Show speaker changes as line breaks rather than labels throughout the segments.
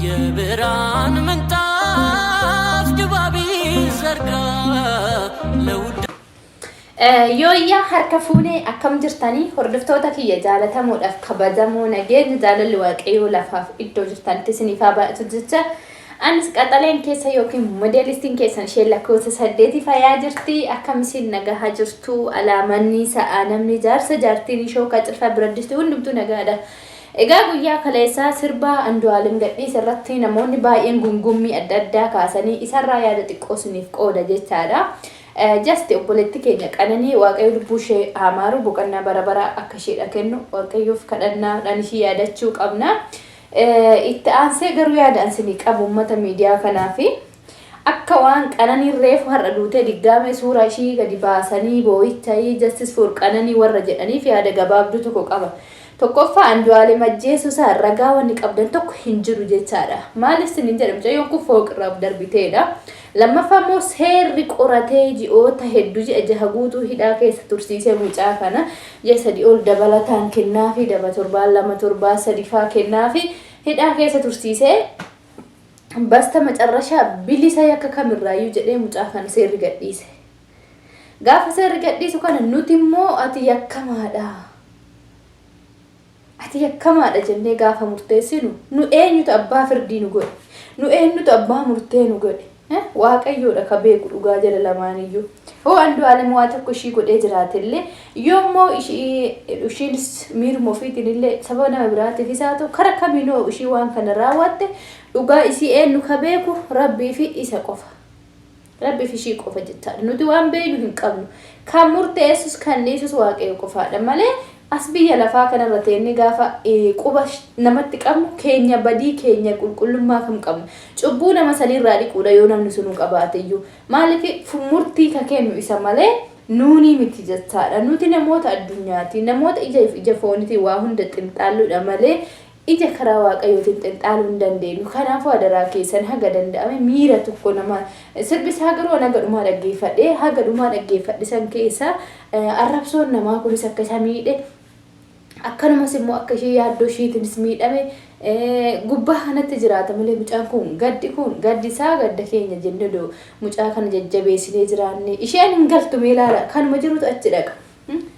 የብርሃን ምንጣፍ ድባብ ዘርጋ ለውዳ
Yooyyaa harka fuunee akkam jirtanii hordoftoota kiyya jaalatamuudhaaf kabajamoo nageenya jaalalli waaqayyoo lafaaf iddoo jirtanitti isiniif haa baay'atu jecha anis qaxaleen keessa yookiin modeelistiin keessan isheen lakkoofsa saddeeti fayyaa jirti akkam isin nagahaa jirtu alaamanni sa'aa namni jaarsa jaartiin ishoo kacilfaa biraddisti hundumtuu nagaadha. Egaa guyyaa kaleessaa sirba Andu'aalem gadhiise irratti namoonni baay'een gungummii adda addaa kaasanii isarraa yaada xiqqoo isiniif qooda jechaadha. Just obboleetti keenya Qananii Waaqayyo lubbuu ishee haa maaru boqonnaa bara baraa akka isheedha kennu Waaqayyoof kadhannaadhaan ishii yaadachuu qabna. Itti aansee garuu yaada ansinii qabu uummata miidiyaa kanaafi akka waan Qananiin reefu har'a duutee diggaamee suuraa ishii gadi baasanii boo'icha justice for Qananii warra jedhaniif yaada gabaabduu tokko qaba. Tokkoffaa Andu'aalem ajjeesuu isaa ragaa wanni qabdan tokko hin jiru jechaadha. Maal isiniin jedha mucayyoon kun fooqirraa of darbiteedha. Lammaffaa immoo seerri qoratee ji'oota hedduu ji'a jaha guutuu hidhaa keessa tursiisee mucaa kana ji'a sadii ol dabalataan kennaafi daba torbaan lama torbaa sadi faa kennaafi hidhaa keessa tursiisee basta macarrashaa bilisa yakka kamirraayyuu jedhee mucaa kana seerri gadhiise. Gaafa seerri gadhiisu kana nuti immoo ati yakkamaadha. Ati yakkamaadha jennee gaafa murteessinu nu eenyutu abbaa firdii nu godhe? Nu eenyutu abbaa murtee nu godhe? Waaqayyoodha ka beeku dhugaa jala lamaaniyyuu. Hoo Andu'aalem waa tokko ishii godhee jiraatellee yoommoo ishiinis miiruma ofiitiin illee sababa nama biraatiif isaa ta'u kara kamiinoo ishii waan kana raawwatte dhugaa isii eenyu ka beeku Rabbii fi isa qofa. Rabbiif ishii qofa jechaadha. Nuti waan beeknu hin qabnu. Kan murteessus kan dhiisus Waaqayyo qofaadha malee as biyya lafaa kanarra teennee gaafa quba namatti qabnu keenya badii keenya qulqullummaa kam qabnu. Cubbuu nama saniirraa dhiquudha yoo namni sunuu qabaateyyuu. Maaliif murtii ka kennu isa malee nuunii miti jechaadha. Nuti namoota addunyaati. Namoota ija ija foonitiin waa hunda xinxaalluudha malee Ija karaa Waaqayyootiin xinxaaluu hin dandeenyu. Kanaafuu adaraa keessan haga danda'ame miira tokko nama sirbi isaa garuu an haga dhumaa dhaggeeffadhe haga dhumaa dhaggeeffadhe san keessa arrabsoon namaa kunis akka isa miidhe akkanumas immoo akka ishee yaaddoo ishiitiinis miidhame gubbaa kanatti jiraata malee mucaan kun gaddi kun gaddi isaa gadda keenya jennee odoo mucaa kana jajjabeessinee jiraanne isheen hin galtu mee ilaala kanuma jirutu achi dhaqa.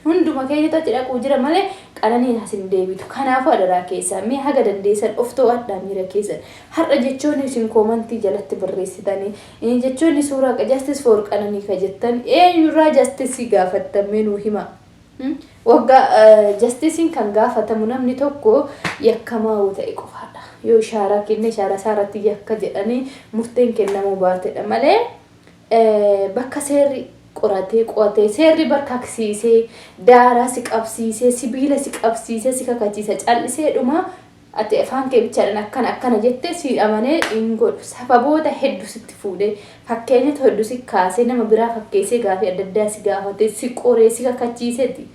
Hunduma keenyatu achi dhaquu jira malee qananiin as hin deebitu. Kanaafuu adaraa keessan mee haga dandeessan of to'adhaa miira keessan. Har'a jechoonni isin koomantii jalatti barreessitanii jechoonni suuraa justice for qananii ka jettan eenyurraa justice gaafattan mee nuu himaa. Waggaa justice'n kan gaafatamu namni tokko yakkamaa yoo ta'e qofaadha. Yoo ishaaraa kenne ishaaraa isaa irratti yakka jedhanii murteen kennamuu baatedha malee Bakka seerri qoratee qo'atee seerri bar kaksiisee daaraa si qabsiisee sibiila si qabsiisee si kakachiisa callisee dhuma ati afaan kee bichaadhaan akkana akkana jettee si amanee hin godhu sababoota heddu sitti fuudhee fakkeenyota heddu si kaasee nama biraa fakkeessee gaafii adda addaa si gaafatee si qoree si kakachiiseeti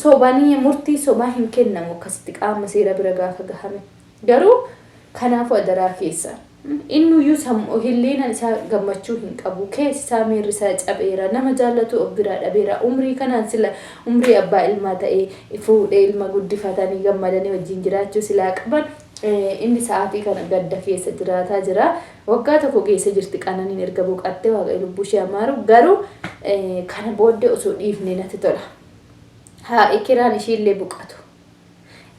sobanii murtii sobaa hin kennamu akkasitti qaama seera bira gaafa gahame Garuu kanaafuu adaraa keessa. Innuyyuu sammu hilliinan isaa gammachuu hin qabu. Keessi isaa miirri isaa cabeera. Nama jaallatu of biraa dhabeera. Umrii kanaan sila umrii abbaa ilmaa ta'ee fuudhee ilma guddifatanii gammadanii wajjin jiraachuu silaa qaban inni sa'aatii kana gadda keessa jiraataa jira. Waggaa tokko geesse jirti Qananiin erga boqattee Waaqayyo lubbuu ishee haa maaru. Garuu kana booddee osoo dhiifnee natti tola. Haa ekeraan ishiillee boqatu.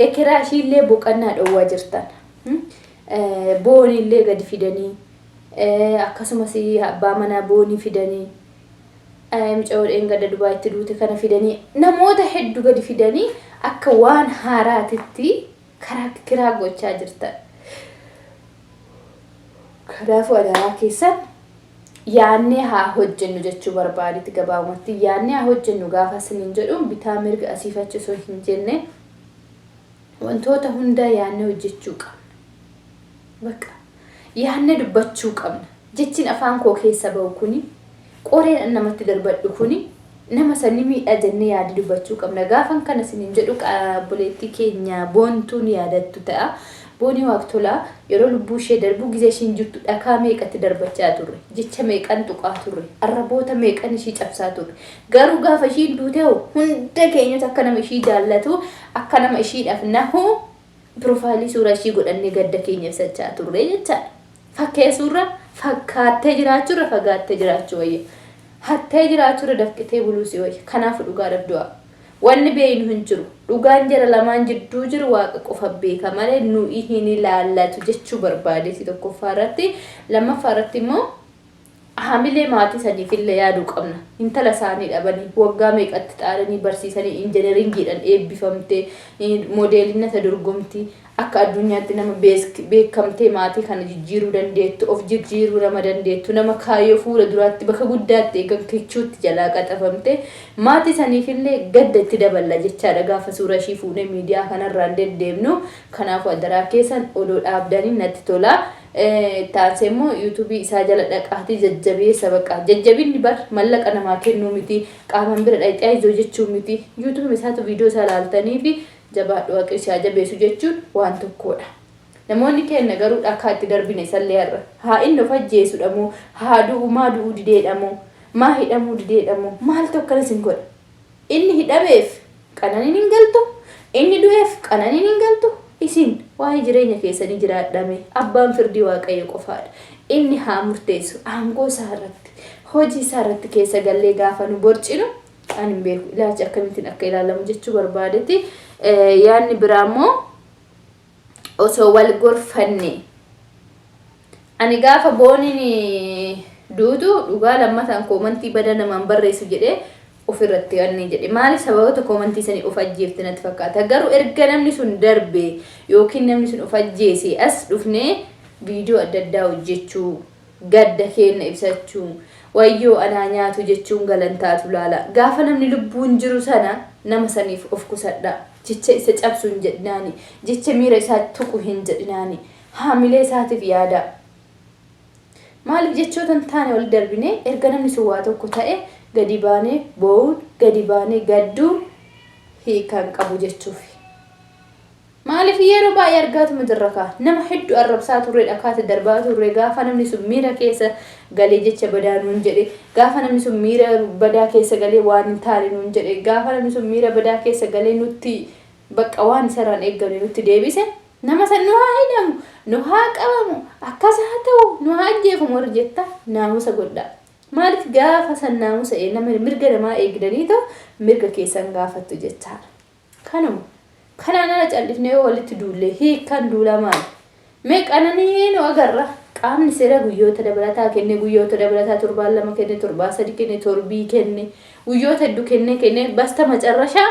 Ekeraa ishiillee boqannaa dhowwaa jirtan. Booniillee gadi fidanii akkasumas abbaa manaa boonii fidanii mucayyoo dheengadda Dubaayitti duute kana fidanii namoota hedduu gadi fidanii akka waan haaraatitti karaa kiraa gochaa jirtan. Kanaafuu adaraa keessan yaannee haa hojjennu jechuu barbaadeti gabaabumatti yaannee haa hojjennu gaafa isiniin jedhu bitaa mirga asiif achi osoo hin jenne wantoota hundaa yaannee hojjechuu qabna. Bakka yaannee dubbachuu qabna. Jechin afaan koo keessa ba'u kuni qoreen an namatti darbadhu kuni nama san ni miidha jennee yaadne dubbachuu qabna. Gaafan kana isiniin jedhu obboleettii keenya Boontuun yaadattu ta'a. Boonii Waaqtolaa yeroo lubbuu ishee darbu gizee ishiin jirtu dhakaa meeqatti darbachaa turre. Jecha meeqan tuqaa turre. Arraboota meeqan ishii cabsaa turre. Garuu gaafa ishiin duute hoo hunda keenyatu akka nama ishii jaallatu akka nama ishiidhaaf nahu Piroofaayilii suuraa ishii godhannee gadda keenya ibsachaa turre jechaadha. Fakkeessuurra fakkaattee jiraachuurra fagaattee jiraachuu wayya. Hattee jiraachuurra dafqitee buluu si wayya. Kanaaf dhugaadhaaf du'aa. Wanni beeynu hin jiru. Dhugaan jara lamaan jidduu jiru Waaqa qofa beeka malee nu'i hin ilaallatu jechuu barbaadeeti tokkoffaa irratti. Lammaffaa irratti immoo hamilee maatii saniifillee yaaduu qabna. Intala isaanii dhabanii waggaa meeqatti xaaranii barsiisanii injineringiidhaan eebbifamtee modeelinata dorgomtii akka addunyaatti nama beekamtee maatii kana jijjiiruu dandeettu, of jijjiiruu nama dandeettu, nama kaayyoo fuula duraatti bakka guddaatti eegan kichuutti jalaa qaxafamte, maatii saniifillee gadda itti daballa jechaadha gaafa suura ishii fuunee miidiyaa kanarraan deddeemnu. Kanaafuu adaraa keessan odoo dhaabdanii natti tola. Itti aansee immoo yuutuubii isaa jala dhaqaatii jajjabeessa baqa. Jajjabinni bar mallaqa namaa kennuu miti, qaamaan bira dhaqxee ayizoo jechuu miti. Yuutuubii isaatu viidiyoo isaa laaltanii fi jabaadhu Waaqayyo si haa jabeessu jechuun waan tokkoodha. Namoonni keenna garuu dhakaa itti darbine isallee har'a. Haa inni of ajjeesudha moo, haa du'u, maa du'uu dideedha moo, maa hidhamuu dideedha moo, maaltu akkana isin godha? Inni hidhameef qananiin hin galtu, inni du'eef qananiin hin galtu, isin waa'ee jireenya keessanii jiraadhaa mee. Abbaan firdii Waaqayyo qofaadha. Inni haa murteessu aangoo isaa irratti, hojii isaa irratti keessa gallee gaafa nu borcinu ani hin beeku ilaalchi akkamittiin akka ilaalamu jechuu barbaadeti. Yaadni biraa immoo osoo wal gorfanne ani gaafa booniin duutu dhugaa lammataan koomantii bada namaan barreessu jedhee ofirratti anni jedhe. Maaliif sababoota koomantii sanii of ajjeefte natti fakkaata. Garuu erga namni sun darbe yookiin namni sun of ajjeese as dhufnee viidiyoo adda addaa hojjechuu, gadda keenna ibsachuu, wayyoo anaa nyaatu jechuun galantaatu laala. Gaafa namni lubbuun jiru sana nama saniif of qusadhaa. Jecha isa cabsu hin jedhinaani. Jecha miira isaa tuqu hin jedhinaani. Haamilee isaatiif yaadaa. Maaliif jechoota hin taane wali darbinee erga namni sun waa tokko ta'e gadi baanee boo'uun, gadi baanee gadduun hiika hin qabu jechuufi. Maaliif yeroo baay'ee argaatuma jirra kaa. Nama hedduu arrabsaa turre, dhakaatti darbaa turre, gaafa namni sun miira keessa galee jecha badaa nuun jedhe, gaafa namni sun miira badaa keessa galee waan hin taane nuun jedhe, gaafa namni sun miira badaa keessa galee nutti bakka waan isarraan eeggamne nutti deebise, nama san nu haa hidhamu, nu haa qabamu, akkas haa ta'u, nu haa ajjeefamu warri jetta naamusa godhaa. Maaliif gaafa san naamusa nama mirga namaa eegdanii ta'u mirga keessan gaafattu jechaadha. Kanuma. Kanaan ala callifnee yoo walitti duulle hiikkaan duulaa maali? Mee qananii nu agarra. Qaamni seeraa guyyoota dabalataa kenne, guyyoota dabalataa torbaan 2 kenne, torbaan 3 kenne, torbii kenne, guyyoota hedduu kennee kennee basta macarrashaa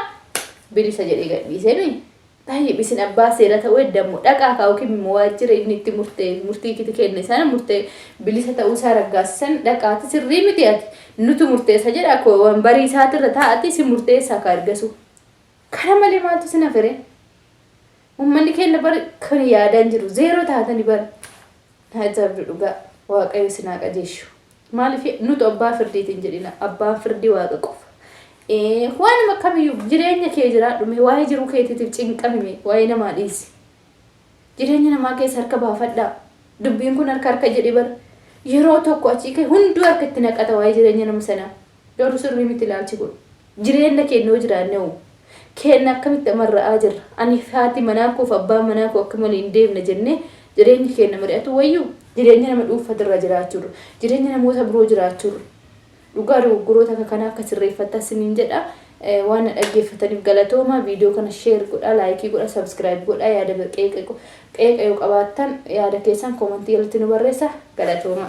bilisa jedhee gadhiisee mi? Tayyib isin abbaa seera ta'uu edda immoo dhaqaa kaa yookiin immoo waajjira inni itti murtee murtii itti kenne sana murtee bilisa ta'uu isaa raggaasisan dhaqaati sirrii miti ati nutu murteessa jedha koo wanbarii isaatirra taa'ati si murteessaa kaa ergasuu. Kana malee maaltu sin hafere? Uummanni keenya bar kan yaadaan jiru zeeroo taatani bar. Ajaa'ibdu dhugaa Waaqayyo sin haa qajeeshu. Maaliif nutu abbaa firdiitiin jedhina, abbaan firdii Waaqa qofa. Waanuma kamiyyuu jireenya kee jiraadhu mee, waa'ee jiruu keetiitiif cinqami mee, waa'ee namaa dhiisi. Jireenya namaa keessa harka baafadhaa. Dubbiin kun harka harka jedhi bar. Yeroo tokko achii ka'e hunduu harka itti naqata waa'ee jireenya nama sanaa. Garuu sirrii miti ilaalchi kun. Jireenya keenya yoo jiraanne hoo? Keenya akkamitti amarra'aa jirra? Ani fi haati manaa koo fi abbaan manaa koo akka malee hin deemne jennee jireenya keenya mari'atu wayyuu? Jireenya nama dhuunfatirra jiraachuurra, jireenya namoota biroo jiraachuurra. Dhugaa dogoggoroota akka kanaa akka sirreeffattan siniin jedha. Waan na dhaggeeffataniif galatooma. Viidiyoo kana share godhaa, laayikii godhaa, subscribe godhaa. Yaada qeeqa yoo qabaattan yaada keessan koomantii jalatti nu barreessa. Galatooma.